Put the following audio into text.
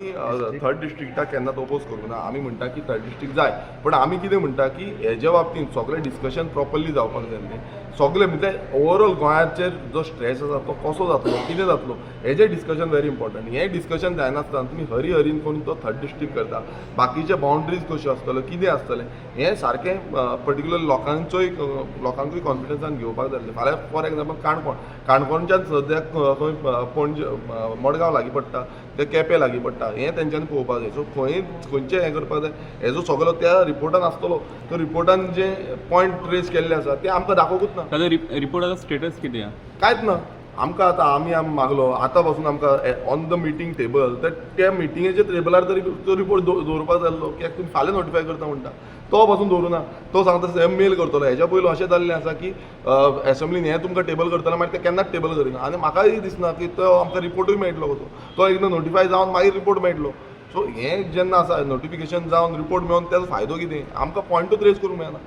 Third डिस्ट्रिक्टाक केन्नाच oppose करूंक ना. आमी म्हणटा की थर्ड डिस्ट्रिक्ट जाय, पण आमी कितें म्हणटा की हेज्या बाबतींत सगळें डिस्कशन प्रॉपरली जावपाक जाय न्ही. सगळें म्हणजे ओवरऑल गोंयाचेर जो स्ट्रेस आसा तो कसो जातलो, कितें जातलो, हेजें डिस्कशन व्हेरी इम्पॉर्टंट. हें डिस्कशन जायनासतना तुमी हरी हरीन करून तो थर्ड डिस्ट्रिक्ट करता. बाकीचे बाउंड्रीज कश्यो आसतल्यो, कितें आसतलें, हें सारकें पर्टिक्युलर लोकांचोय लोकांकूय कॉन्फिडन्सान घेवपाक जाय. फाल्यां फॉर एग्जाम्पल काणकोण, काणकोणच्यान सद्याक खंय पणजे, मडगांव लागीं पडटा, ते केपें लागीं पडटा, हें तेंच्यांनी पळोवपाक जाय. सो खंय खंयचें हें करपाक जाय, हेजो सगलो त्या रिपोर्टान आसतलो. तो रिपोर्टान जे पॉयंट रेज केल्ले आसा ते आमकां दाखोवकूच ना. ताजो रिपोर्टाचो स्टेटस कितें आहा? कांयच ना. आमकां आतां आमी मागलो, आतां पासून आमकां ऑन the meeting table, तर त्या मिटिंगेच्या टेबलार तरी तो रिपोर्ट दवरपाक जाय आसलो. कित्याक तुमी फाल्यां नोटिफाय करता म्हणटा, तो पासून दवरुना. तो सांगता सेम मेल करतलो. हेज्या पयलू अशें जाल्लें आसा की एसेंब्लीन हें तुमकां टेबल करतलो, मागीर ते केन्नाच टेबल करिना. आनी म्हाकाय दिसना की तो आमकां रिपोर्टूय मेळटलो कसो. तो एकदां नोटिफाय जावन मागीर रिपोर्ट मेळटलो. सो हें जेन्ना आसा, नोटिफिकेशन जावन रिपोर्ट मेळोन तेजो फायदो कितें? आमकां पॉयंटूच रेज करूंक मेळना.